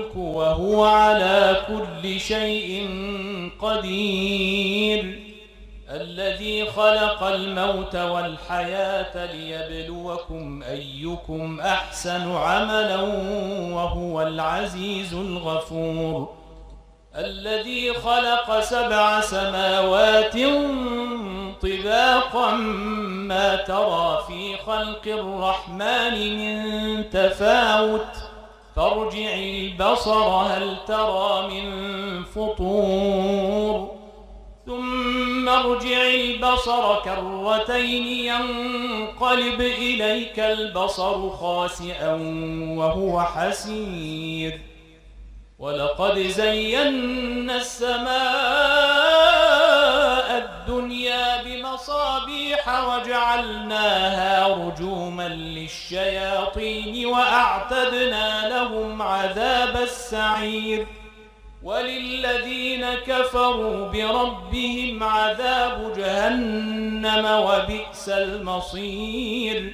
وهو على كل شيء قدير. الذي خلق الموت والحياة ليبلوكم أيكم أحسن عملا وهو العزيز الغفور. الذي خلق 7 سماوات طباقا ما ترى في خلق الرحمن من تفاوت فارجع البصر هل ترى من فطور ثم ارجع البصر كرتين ينقلب إليك البصر خاسئا وهو حسير. ولقد زينا السماء الدنيا بمصابيح وجعلناها رجوما للشياطين وأعتدنا لهم عذاب السعير. وللذين كفروا بربهم عذاب جهنم وبئس المصير.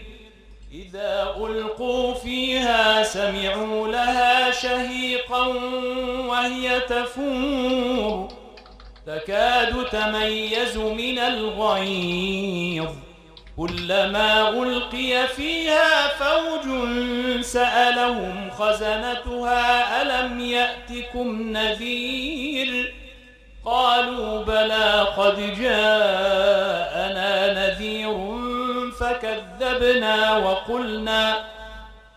إذا ألقوا فيها سمعوا لها شهيقا وهي تفور تكاد تميز من الغيظ. كلما ألقي فيها فوج سألهم خزنتها ألم يأتكم نذير قالوا بلى قد جاءنا نذير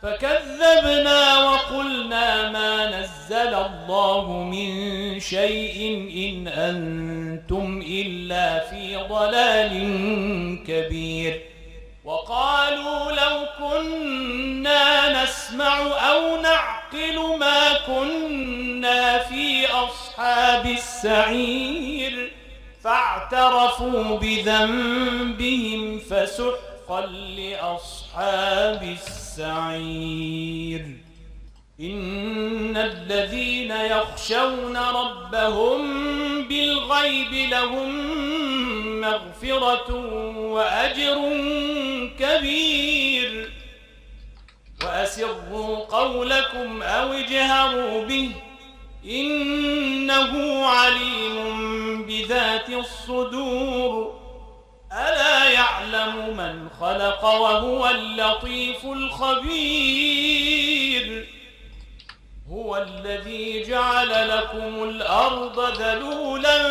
فكذبنا وقلنا ما نزل الله من شيء إن أنتم إلا في ضلال كبير. وقالوا لو كنا نسمع أو نعقل ما كنا في أصحاب السعير فاعترفوا بذنبهم فسحقا لأصحاب السعير. إن الذين يخشون ربهم بالغيب لهم مغفرة وأجر كبير. وأسروا قولكم أو اجهروا به إنه عليم بذات الصدور. ألا يعلم من خلق وهو اللطيف الخبير. هو الذي جعل لكم الأرض ذلولا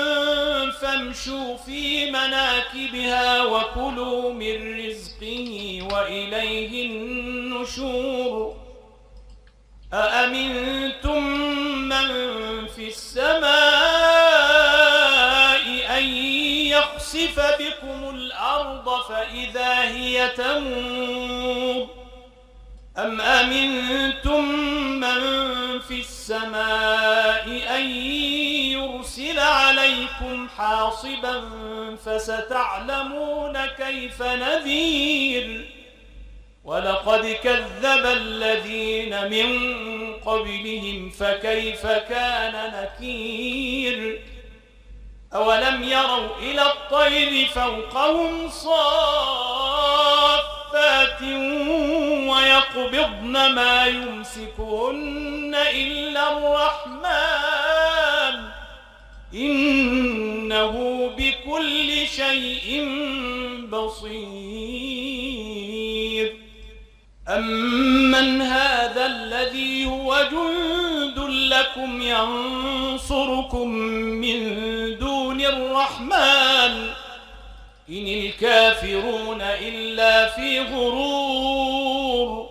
فامشوا في مناكبها وكلوا من رزقه وإليه النشور. أأمنتم من في السماء أن يخسف بكم الأرض فإذا هي تمور أم أمنتم من في السماء أن يرسل عليكم حاصبا فستعلمون كيف نذير. ولقد كذب الذين من قبلهم فكيف كان نكير. أولم يروا إلى الطير فوقهم صافات ويقبضن ما يمسكهن إلا الرحمن إنه بكل شيء بصير. أمن هذا الذي هو جند لكم ينصركم من دون الرحمن إن الكافرون إلا في غرور.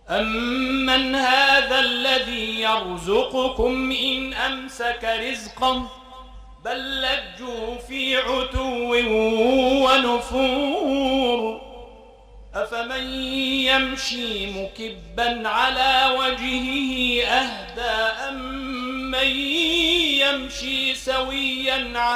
أمن هذا الذي يرزقكم إن أمسك رزقه بل لجوا في عتو ونفور. أفمن يمشي مكبا على وجهه أهدى أم من يمشي سويا على